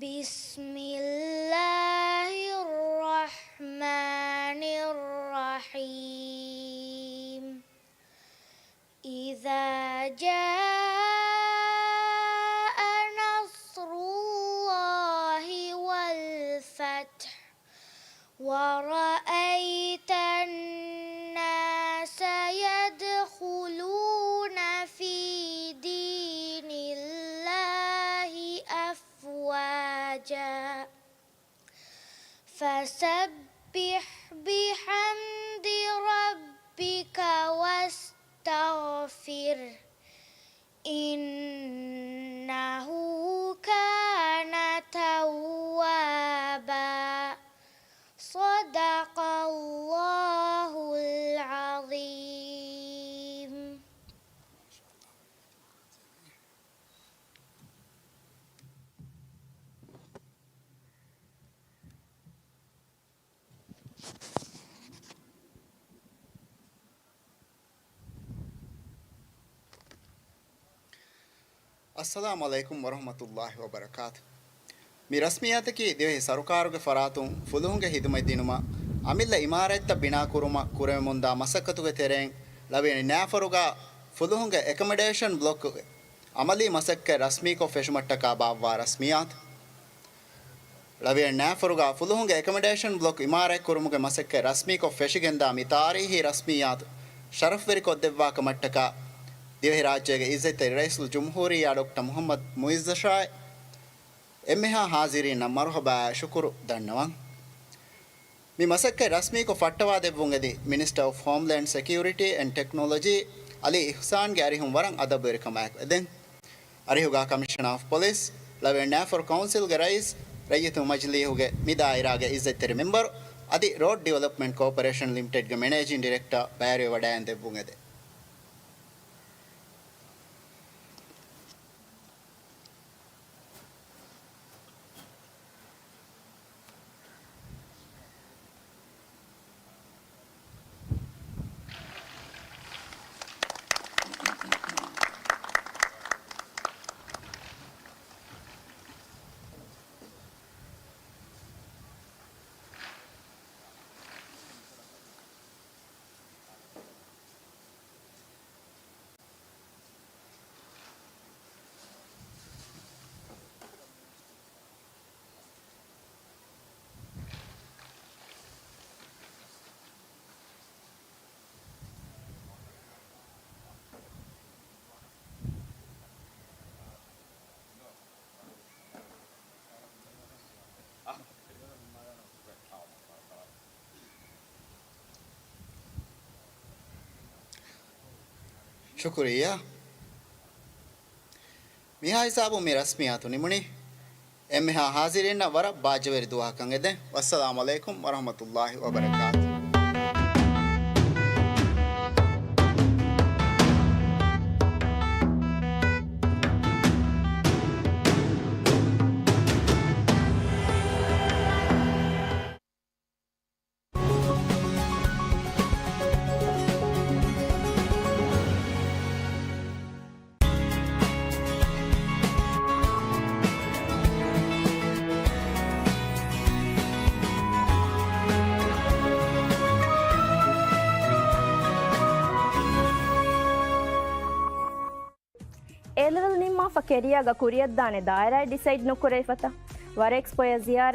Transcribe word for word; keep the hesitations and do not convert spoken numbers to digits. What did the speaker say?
بسم الله الرحمن الرحيم. إذا جاء نصر الله والفتح ورأيت الناس يدخلون في دين الله أفواجا فسبح بحمد ربك واستغفره إنه كان توابا. صدق الله العظيم. އައްސަލާމު ޢަލައިކުމް ވަރަޙްމަތުﷲި ވަބަރަކާތު. މި ރަސްމިއްޔާތަކީ ދިވެހި ސަރުކާރުގެ ފަރާތުން ފުލުހުންގެ ހިދުމަތް ދިނުމަށް އަމިއްލަ އިމާރާތްތައް ބިނާކުރުމަށް ކުރެވެމުންދާ މަސައްކަތުގެ ތެރެއިން ޅަވިޔަނި ނާފަރުގަ ފުލުހުންގެ އެކަމަޑޭޝަން ބްލޮކްގެ އަމަލީ މަސައްކަތް ރަސްމީކޮށް ފެށުމަށްޓަކާ ބާއްވާ ރަސްމިއްޔާތު. ޅަވިޔަނި ނާފަރުގަ ފުލުހުންގެ އެކަމަޑޭޝަން ބްލޮކް އިމާރާތްކުރުމުގެ މަސައްކަތް ރަސްމީކޮށް ފެށިގެންދާ މި ތާރީހީ ރަސްމިއްޔާތު ޝަރަފްވެރިކޮށްދެއްވާކަމަށްޓަކާ ދިވެހިރާއްޖޭގެ އިއްޒަތްތެރި ރައީސުލްޖުމްހޫރިއްޔާ ޑޮކްޓަރ މުޙައްމަދު މުޢިއްޒު ޝާއި އެންމެހާ ޙާޟިރީންނަށް މަރުޙަބާއާ ޝުކުރު ދަންނަވަން. މި މަސައްކަތް ރަސްމީކޮށް ފައްޓަވާދެއްވުން އެދި މިނިސްޓަރ އޮފް ހޯމްލޭންޑް ސެކިއުރިޓީ އެންޑް ޓެކްނޮލޮޖީ އަލީ އިޙްސާންގެ އަރިހުން ވަރަށް އަދަބުވެރިކަމާއެކު އެދެން. އަރިހުގަ ކަމިޝަނާ އޮފް ޕޮލިސް، ޅަވިޔަނި ނާފަރު ކައުންސިލްގެ ރައީސް، ރައްޔިތުން މަޖިލީހުގެ މި ދާއިރާގެ އިއްޒަތްތެރި މެމްބަރު އަދި ރޯޑް ޑިވެލޮޕްމަންޓް ކޯޕަރޭޝަން ލިމިޓެޑްގެ މެނޭޖިން ޑިރެކްޓަރ ބައިވެރިވެވަޑައިގެން ދެއްވުން އެދެން. ޝުކުރިއްޔާ. މިހާ ހިސާބުން މި ރަސްމިއްޔާތު ނިމުނީ. އެންމެހާ ހާޒިރީންނަށް ވަރަށް ބާއްޖަވެރި ދުވަހަކަށް އެދެން. ވައްސަލާމު ޢަލައިކުމް ވަރަޙްމަތުﷲި ވަބަރަކާތު. އޭލެވެލް ނިންމާފަ ކެރިއާގަ ކުރިއަށްދާނެ ދާއިރާއެއް ޑިސައިޑް ނުކުރެވިފަތަ؟ ވަރަށް އެކްސްޕޯޔާ ޒިޔާރަތް.